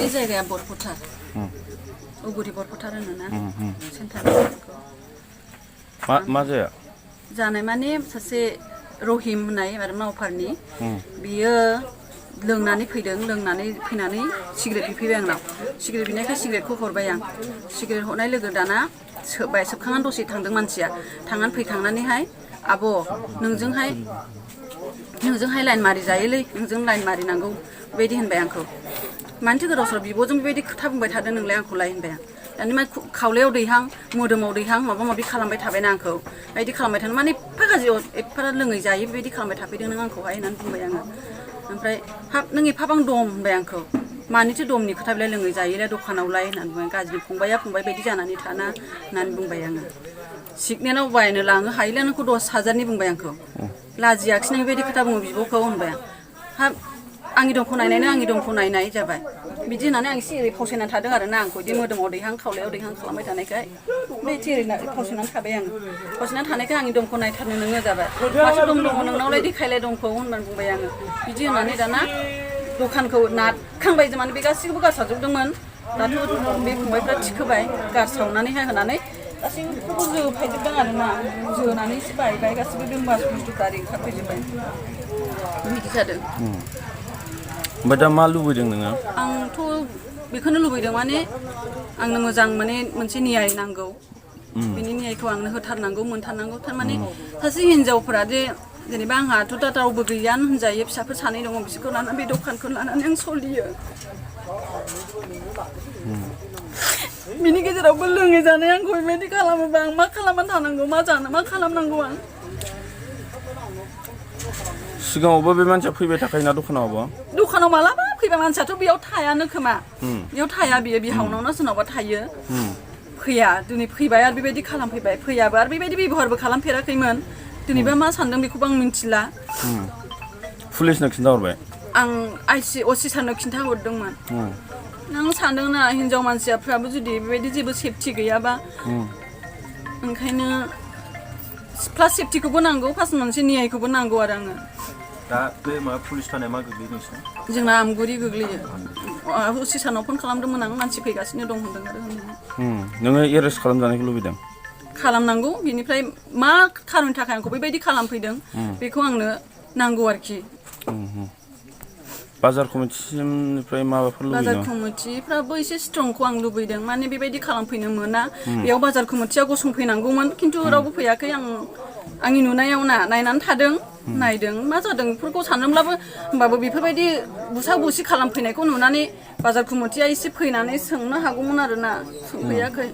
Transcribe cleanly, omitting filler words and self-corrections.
बे जायगाया बरफुटार उगुरि बरफुटार होनोना सेन्टार मा जाया जानाय माने सासे रहिम होननाय आरो मावफारनि बियो लोंनानै फैनानै सिगारेट बिफैबाय आंनाव सिगारेट बिनायखाय सिगारेटखौ हरबाय आं सिगारेट हरनाय लोगो दाना सोबखांनानै दसे थांदों मानसिया थांनानै फैखांनानैहाय आब' नोंजोंहाय लाइन मारि जायोलै नोंजों लाइन मारि नांगौ बेबायदि होनबाय आंखौ मानोथो गोदाव सोराव बिब'जों बेबायदि खोथा बुंबाय थादों नोंलाय आंखौलाय होनबाय आं दानि मा खावलायाव दैहां मोदोमाव दैहां माबा माबि खालामबाय थाबायना आंखौ बेबायदि खालामबाय थानो माने एफा गाज्रि एफा लोङै जायै बेबायदि खालामबाय थाफैदों नों आंखौहाय होननानै बुंबाय आङो ओमफ्राय हाब नों एफाबां दम होनबाय आंखौ मानिथो दमनि खोथा बेलाय लोङै जायोलाय दखानावलाय होननानै बुंबाय गाज्रि फंबाय बायदि जानानै थाना होननानै बुंबाय आङो सिगनेलाव बायनो लाङो हायोलाय नोंखौ 10,000नि बुंबाय आंखौ लाजियाखिसै नों बेबायदि खोथा बुङो बिब'खौ होनबाय आं हाब आंनि दमखौ नायनायनो आंनि दमखौ नायनाय जाबाय बिदि होननानै आं एसे ओरै फावसायनानै थादों आरोना आंखौ बिदि मोदोमाव दैहां खावलायाव दैहां खालामबाय थानायखाय ओमफ्राय एसे ओरै फावसायनानै थाबाय आङो फावसायनानै थानायखाय आंनि दमखौ नायथारनो नोङो जाबाय माथो दम दङ नोंनावलाय देखायलाय दमखौ होननानै बुंबाय आङो बिदि होननानै दाना दखानखौ नारखांबाय माने बे गासैखौबो गारसारजोबदोंमोन दाथ' बे फंबायफ्रा थिखोबाय गारसावनानैहाय होनानै गासैखौबो जोफायजोबदों आरोना जोनानै एसे बायबाय गासैबो दोनबास बुस्थुफ्रा ओरै ओंखारफैजोबबाय बिदि जादों ओमफ्राय दा मा लुबैदों नोङो आंथ' बेखौनो लुबैदों माने आंनो मोजां माने मोनसे न्याय नांगौ बिनि न्यायखौ आंनो होथारनांगौ मोनथारनांगौ थारमाने सासे हिनजावफोरा जेनेबा आंहाथ' दा रावबो गैयानो होनजायो फिसाफोर 2 दङ बिसोरखौ लानानै बे दखानखौ लानानै आं सोलियो बिनि गेजेरावबो लोङै जानाय आंखौ बेबायदि खालामोबा आं मा खालामनानै थानांगौ मा खालामनांगौ आं सिगाङावबो बे मानसिया फैबाय थाखायोना दखानाव मालाबा फैबा मानसियाथ' बेयाव थायानो खोमा बेयाव थाया बियो बिहावनावनो सोरनावबा थायो फैया दिनै फैबाय आरो बेबायदि खालामफैबाय फैयाबो आरो बेबायदि बेबहारबो खालामफेराखैमोन दिनैबा मा सानदों बेखौबो आं मिन्थिला पुलिसनो खिन्थाहरबाय आं असि सारनो खिन्थाहरदोंमोन आं सानदोंना हिनजाव मानसिफ्राबो जुदि बेबायदि जेबो सेफटि गैयाबा ओंखायनो प्लास सेफटिखौबो नांगौ प्लास मोनसे न्यायखौबो नांगौ आरो आङो दा बे मा पुलिस थानाया मा गोग्लैयो नोंसिना जोंना आमगुरि गोग्लैयो असि सारनाव फन खालामदोंमोन आं मानसि फैगासिनो दं होनदों आरो नोङो एरेस्ट खालामजानायखौ लुबैदों खालामनांगौ बिनिफ्राय मा खारननि थाखाय आंखौ बेबायदि खालामफैदों बेखौ आंनो नांगौ आरोखि बाजार कमिटिनिफ्राय माबाफोर लुबैदों बाजार कमिटिफ्राबो एसे स्ट्रंखौ आं लुबैदों माने बेबायदि खालामफैनो मोना बेयाव बाजार कमिटिया गसंफैनांगौमोन खिन्थु रावबो फैयाखै आंनि नुनायाव नायनानै थादों नायदों मा जादों बेफोरखौ सानदोंब्लाबो होमबाबो बेफोरबायदि बुसा बुसि खालामफैनायखौ नुनानै बाजार कमिटिया एसे फैनानै सोंनो हागौमोन आरोना सोंफैयाखै